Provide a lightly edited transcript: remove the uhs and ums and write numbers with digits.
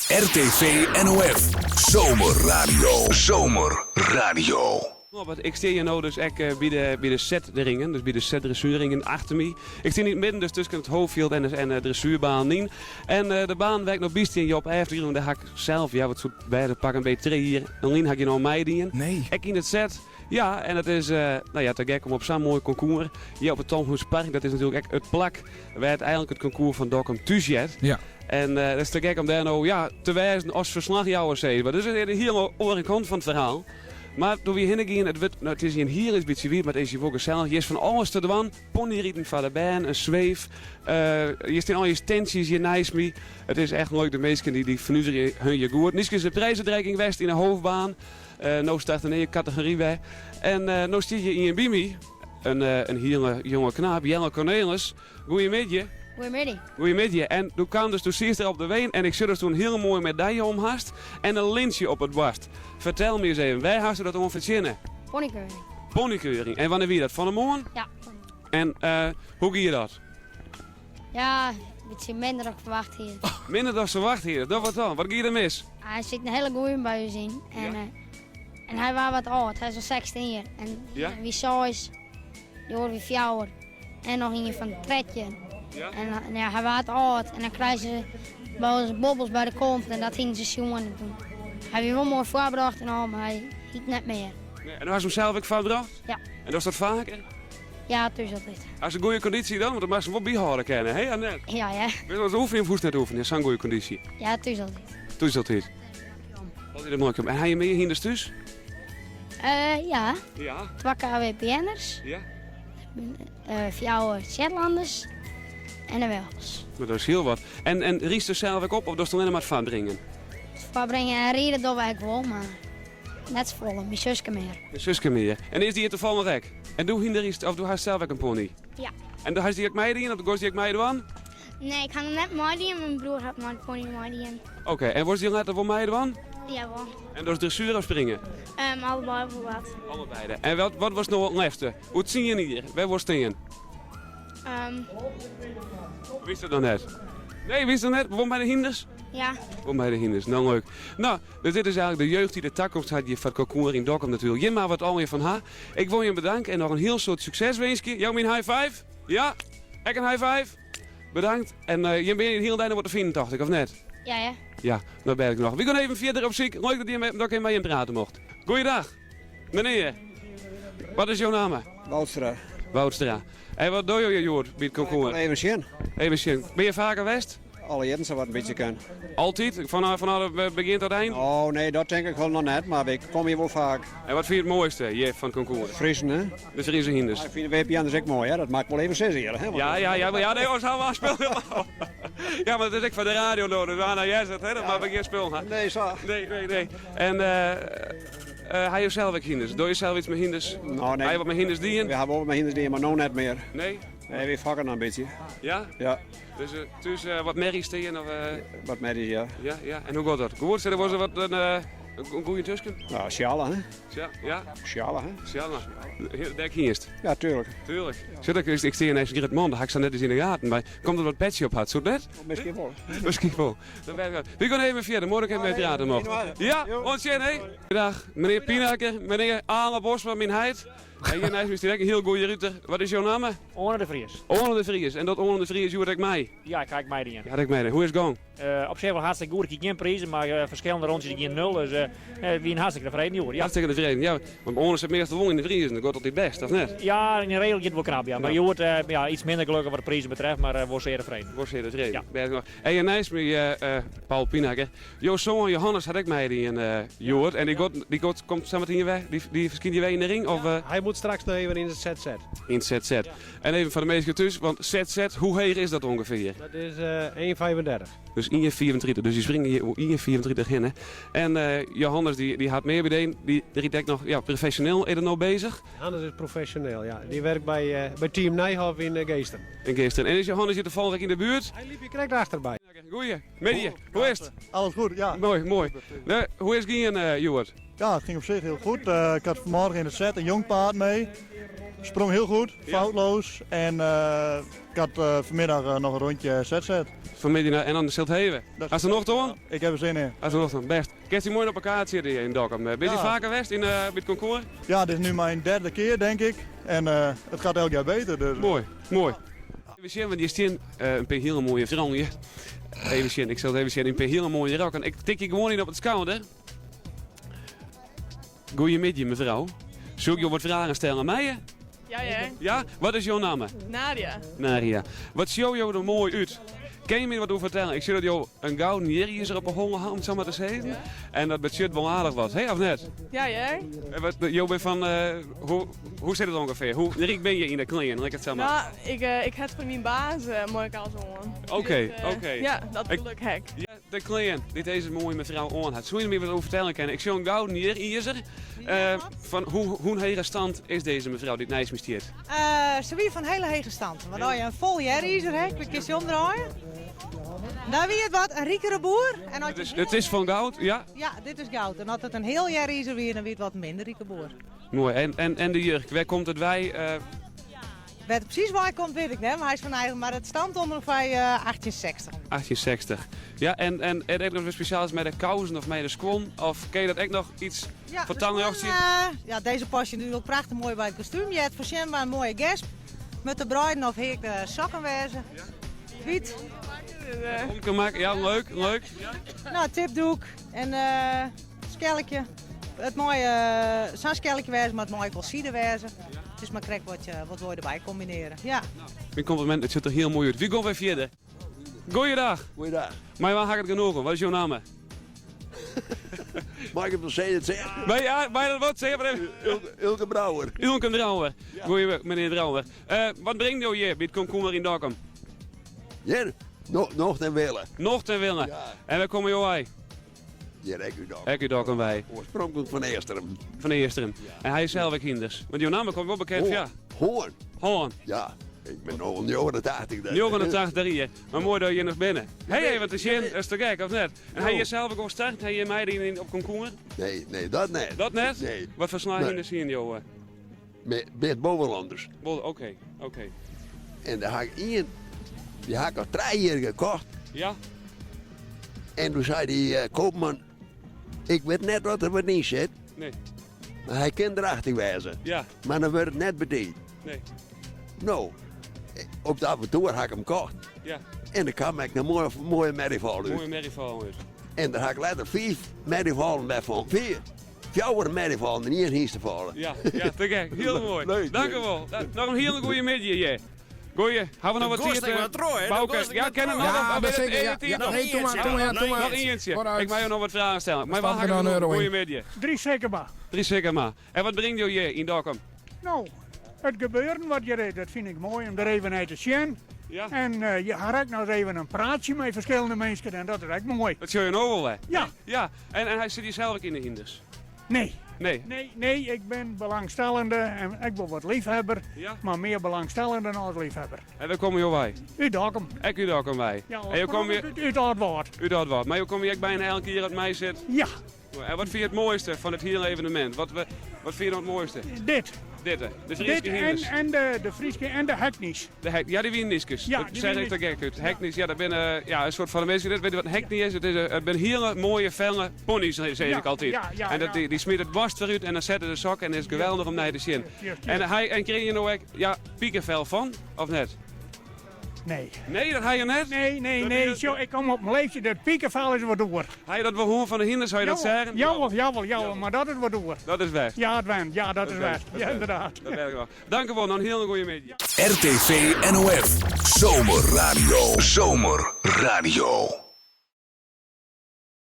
RTV NOF Zomerradio. Zomerradio. Norbert, ik stean hjir no dus ek by de, by de setringen, dus by de setdressuerringen achter my. Ik stean yn it midden, dus tusken it hoofdfjild en de, en de dressuerbaan yn. En de baan wêr't ik no by stean, hjir op eftergrûn, dêr ha ik sels, ja wat soe it wêze, pak 'm beet 3 jier lyn ha ik hjir no meidien. Nee. Ek yn it set. Ja, en it is nou ja, te gek om op sa'n moai concours hjir op it Tolhúspark, dat is natuerlik ek it plak wêr't eigenlik it concours fan Dokkum thús heart. Ja. En it is te gek om dêr no ja, te wêzen as ferslachjouwer sis mar. Dus it is de hiele oare kant fan it ferhaal. Mar doe't wy hinne giene, it wurdt, no, it is hjir in hiel lyts bytsje wiet, mar it is hjir wol gesellich. Hjir is fan alles te dwaan. Ponyriden foar de bern, in sweef. Hjir stean allegear tentsjes hjir neist my. It is echt leuk, de minsken dy fernuverje hun hjir goed. Niske is de prijsuitreiking west yn de hoofdbaan. No start in nije kategory wer. En no stiet hjir ien by my, in hiele jonge knaap, Jelle Cornelis. Goeiemiddei. Goeiemiddei. Goeiemiddei. En do kaam dus, do siest der op de wein en ik sjoch datsto in hiele moaie medalje om hast en in lintsje op it boarst. Fertel my ris even, wêr hasto dat oan fertsjinne? Ponykeuring. Ponykeuring. En wannear wie dat? Fan 'e moarn? Ja. En hoe gie dat? Ja, in bytsje minder dan ik ferwacht hie. Minder dan ferwacht hie? Dat wat dan? Wat gie der mis? Der sit in hiele goeie by ús yn. En, ja. en hy waard wat âld, hy is al 16 jier. En ja? wie seis, dy oare wie fjouwer. En noch ien fan 13. Ja? En ja, hy waard âld en dan krije se wolris bobbels by de kont en dat hiene se sjoen. En toen, hy wie wol moai foarbrocht en al, mar hy hiet net mear. Nee, en do hast him sels ek foarbrocht? Ja. En dochst dat faker? Ja, thús altyd. Hast in goede kondysje dan? Want dan moatst him wol byhâlde kinne, hè? Of net? Ja, ja. Witst wat oefenje of hoechst net oefenje? Sa'n goede kondysje. Ja, thús altyd. Thús altyd. Altyd in moai En ha je mear hynders thús? Ja. Ja. Twa KWPN'ers. Ja. Fjouwer Shetlanders en in Wels. No, dat is hiel wat. En, en rydst der sels ek op of dochst allinne mar it foarbringen? It foarbringen en ride dogge wy ek wol, mar net safolle. Myn suske mear. De suske mear. En is dy hjir tafallich ek? En do hynderrydst, of do hast sels ek in pony? Ja. En do hast dy ek meidien, of goest dy ek meidwaan? Nee, ik ha noch net meidien. Myn broer hat mei de pony meidien. Oké, en wolst dy letter wol meidwaan? Jawol. En dochst dressuer of springen? Allebei wol wat. Allebeide. En wat, wat wolst no it leafste? Oer tsien jier, wêr wolst stean? Witst dat noch net? Nee, witst dat net? Wol mei de hynders? Ja. Wol mei de hynders, no leuk. No, dus dit is eigenlik de jeugd dy't de takomst hat hjir foar it concours yn Dokkum natuerlik. Jim mar wat allegear fan ha. Ik wol jim bedanke en noch in hiel soad sukses winskje. Jou my in high five. Ja? Ek in high five? Bedankt. En jim binne hjir de hiele dei noch wat te finen, tocht ik, of net? Ja, ja. Ja, no bêd ik noch. Wy gean even fierder op syk. Leuk dat jim dat ik even mei jim prate mocht. Goeiedag, menear. Wat is jo namme? Woudstra. Woudstra. En wat dogge jo hjir hjoed by it concours? Even sjen. Even sjen. Binne je faker west? Alle jierren sa wat in bytsje kin. Altyd? Fanôf it begjin tot ein? Oh nee, dat tink ik wol noch net, mar ik kom hjir wol faak. En wat fyn je it moaiste hjir fan it concours? Friezen, hè? De Friese hynders. Ik fyn de WPN'ers ek moai, hè? Dat moat ik wol even sizze hjir, hè? Ja, ja, ja, ja, nee, ons hawwe spul. Ja, mar dat is ek foar de radio no, dus waarna hearst it, hè? Dat moatte we gjin spul ha. Nee, sa. Nee, nee, nee. En ha jo sels ek hynders? Dogge jo sels iets mei hynders? No, nee. Ha jo wat mei hynders dien? We hawwe wol wat mei hynders dien, mar no net mear. Nee? Nee, wy fokke noch in bytsje. Ja? Ja. Dus thús wat merries stean? Of, Wat merries, ja. Ja, ja. En hoe giet dat? Goed? Sit der wolris wat in goeie tusken? Nou, Sjalle, hè? Ja, ja. Sjalle, hè? Sjalle. Dêr kiest? Ja, tuurlijk. Tuurlijk. Sit ik, ik stean neist Gerrit Man, dat ha ik sa net eens yn de gaten. Mar komt der wat petsje op hat, soe it net? Miskien wol. Miskien wol. Dan ben ik We gaan even verder. Moai dat ik even mei praten mocht. Ja, oant sjen, hè. Goeiedag, menear Pienakker, menear Ale Bosma, myn heit. En hjir neist my stiet ek in hiel goeie ruter. Wat is jo namme? Oane de Vries. Oane de Vries. En docht Oane de Vries hjoed ek mei? Ja, ik ha ek meidien. Ja, ek meidien. Hoe is it gong? Op sich wol hartstikke goed. Ik hie gjin prizen, mar ferskillende rûntsjes gjin nul. Dus we wiene hartstikke tefreden hjoed. Ja. Hartstikke tefreden, ja. Want Oane sit meastal wol yn de Friezen. Dat giet altyd bêst, of net? Ja, yn de regel giet it wol knap, ja. Mar hjoed ja, iets minder gelokkich wat de prizen betreft, mar wol sear tefreden. Wol sear tefreden. Ja. Bêst genôch. En hjir neist my Paul Pienakker. Jo soan Johannes hat ek meidien hjoed. En dy got, dy got, komt sametien wer, dy, dy ferskynt hjir wer yn de ring? Of, Ja, hy moet straks noch even yn it ZZ. Yn it ZZ. En even foar de minsken thús, want ZZ, hoe heech is dat ûngefear? Dat is 1,35. Dus 1,35, dus dy springe hjir oer 1,35 hinne. En Johannes dy, dy hat mear by de, dy rydt ek noch, ja, profesjoneel is er no bezich. Johannes is profesjoneel, ja. Dy werkt by, by Team Nijhoff yn Geesteren. In Geesteren. En is Johannes hjir tafallich ek yn de buert? Hy liep hjir krekt achterby. Goeie middei, hoe is it? Alles goed, ja. Moai, moai. Hoe is it gien hjoed? Ja, het ging op zich heel goed. Ik had vanmorgen in de set een jong paard mee. Sprong heel goed, foutloos. En ik had vanmiddag nog een rondje ZZ. Vanmiddag en dan zult heve. Hast er nog aan? Ik heb er zin in. Hast er nog aan, best. Kerst je mooi op elkaar zitten hier in Dokkum. Ben je Ja. vaker west in, bij het concours? Ja, dit is nu mijn derde keer denk ik. En het gaat elk jaar beter. Dus. Mooi, mooi. Even zien, want je staat een paar hele mooie vrouwen. Even zien, ik zal het even zien. Een paar hele mooie rokken. Ik tik je gewoon in op het schouder. Goedemiddag mevrouw. Zoek je wat vragen stellen aan mij? hè? Ja, ja. Ja? Wat is jouw naam? Nadia. Naria. Wat zie jou er mooi uit? Kan je me wat over vertellen? Ik zie dat jou een gouden jerry is er op een holle hand, zo maar te zeggen. En dat budget wel aardig was, hè, of net? Ja, ja. En wat, jou bent van, hoe zit het ongeveer? Hoe rijk ben je in de kleren, laat ik het zo maar. Nou, ik heb van mijn baas mooi kaas om. Oké, Dus, oké. Ja, dat geluk hek. Ja, de kleren die deze mooie mevrouw aan had. Zou je me wat over vertellen kunnen? Ik zie een gouden jerry is er. Van hoe hege stand is deze mevrouw die het nijs mysteert? Ze wie van hele hege stand. Want als je een vol jerry is er, hè, kun je omdraaien. Daar wie het wat, een riekere boer. En als je Het is van goud, ja? Ja, dit is goud. En als het een heel jerry is er weer, dan wie het wat minder rieke boer. Mooi. En de jurk, waar komt het wij? Waar het precies waar komt, weet ik niet, maar hij is van eigen, maar het stamt onder van 1860. 1860. Ja, en er nog wat speciaals met de kousen of met de skwon? Of ken je dat echt nog iets Ja, van de Tangen schoen, ja, deze pas je natuurlijk prachtig mooi bij het kostuum. Je hebt voor Sjenba een mooie gesp. Met de bruiden of heek de sokken wezen. Wit. Om kan maken, ja, leuk, leuk. Nou, tipdoek en skelkje. Het mooie zo'n skelkje wezen, maar het mooie colside wezen. Het is maar krek wat we erbij combineren. Ja. Mijn compliment, het ziet er heel mooi uit. Wie komt weer verder? Goeiedag. Goeiedag. Maar waar ga ik het genoegen? Wat is jouw naam? Mag ik het nog steeds zeggen? Bij, ja, bij dat wat? Zeg maar even. Ilke Brouwer. Ilke Brouwer. Ja. Goeie, meneer Brouwer. Wat brengt jou hier bij het concours in Dokkum? Hier? Nog ten willen. Nog ten willen. Ja. En waar komen jou bij? Hier, ik u Dokkum. Ik u Dokkum bij. Oorspronkelijk van Eersterum. Van Eersterum. Ja. En hij is zelf ook hinders. Want jouw naam komt wel bekend, Hoorn. ja. Hoorn. Hoorn. Ja. Ik ben nog een jongere 80. denk ik. Jongere 80 hier. Maar mooi dat je nog binnen. Hé, hey, wat is je? Dat is te gek, of net? En hij is zelf ook al start? Hij je mij in op concours? Nee, nee, dat net. Dat net? Nee. Wat voor slagen Nee. zien, joh? Met Bovenlanders. Oké, oké. En daar had ik één, die had ik al 3 jaar gekocht. Ja. En toen zei die koopman, ik weet net wat er wat in zit. Nee. Maar hij kan erachter wijzen. Ja. Maar dan wordt het net bediend. Nee. Nou, op de avontuur had ik hem gekocht. Ja. En dan kwam ik een mooie merrieval uit. Mooie merrieval uit. En daar had ik later 5 merrievallen bij van. 4. 4 merrievallen en 1 hier te vallen. Ja, ja, te gek. Heel mooi. Leuk. Dank u wel. Nog een hele goede middag hier. Goeie, hebben we nog De wat kost hier ik te wat trooi, hè? De Bouke, kost ik ja, wat ken het trooi. nog? Ja, Of dat is het zeker, ja. één Ja, nog? nee, doe maar, doe maar, doe maar. Nog eentje. Vooruit. Ik mag jou nog wat vragen stellen. Maar staat waar er ga ik dan nog een euro in? Goeie middag. 3 Sikkema. 3 Sikkema. En wat brengt jou hier in Dokkum? Nou, het gebeuren wat je reed, dat vind ik mooi om er even uit te zien. Ja. En je had nog eens even een praatje met verschillende mensen en dat is echt mooi. Dat zul je nou wel, hè? Ja. Ja, en hij zit hier zelf ook in de hinders? Nee. Nee. Nee, nee, ik ben belangstellende en ik ben wat liefhebber, Ja. maar meer belangstellende dan als liefhebber. En waar komen jou bij? Uit Dokkum. Ik uit Dokkum bij. Ja, en je kom je... uit Oudwaard. Uit Oudwaard. Maar je kom je ook bijna elke keer uit mij zit? Ja. En wat vind je het mooiste van het hele evenement? Wat vind je nou het mooiste? Dit. Dit, hè? De Frieske Dit en, hinders. en de Frieske en de Hackneys. De hek, ja, die Wien-niskes. Ja, dat die zeg ik te Wien-niskes. gek uit. Hackneys, ja, dat ben ja, een soort van de mensen die dit weten wat een hackney is. Het zijn hele mooie, felle ponies, zeg Ja, ik altijd. ja, ja, en dat, ja. die smeert het borst eruit en dan zetten de sok en het is geweldig om naar te zien. Ja, ja, ja. En kreeg je nou ook, ja, piekenvel van, of net? Nee. Nee, dat had je net? Nee, nee, Dat nee. is- Zo, ik kom op mijn leeftijd, dat piekenvel is wat door. Had je dat wel horen van de hinders, zou je dat zeggen? Jawel, jawel, jawel, maar dat is wat door. Dat is best. Ja, het went. Ja, dat is best. best. Dat is Ja, best. inderdaad. Dat werkt wel. Dank u wel, nog een hele goede middag. RTV NOF. Zomerradio. Zomerradio.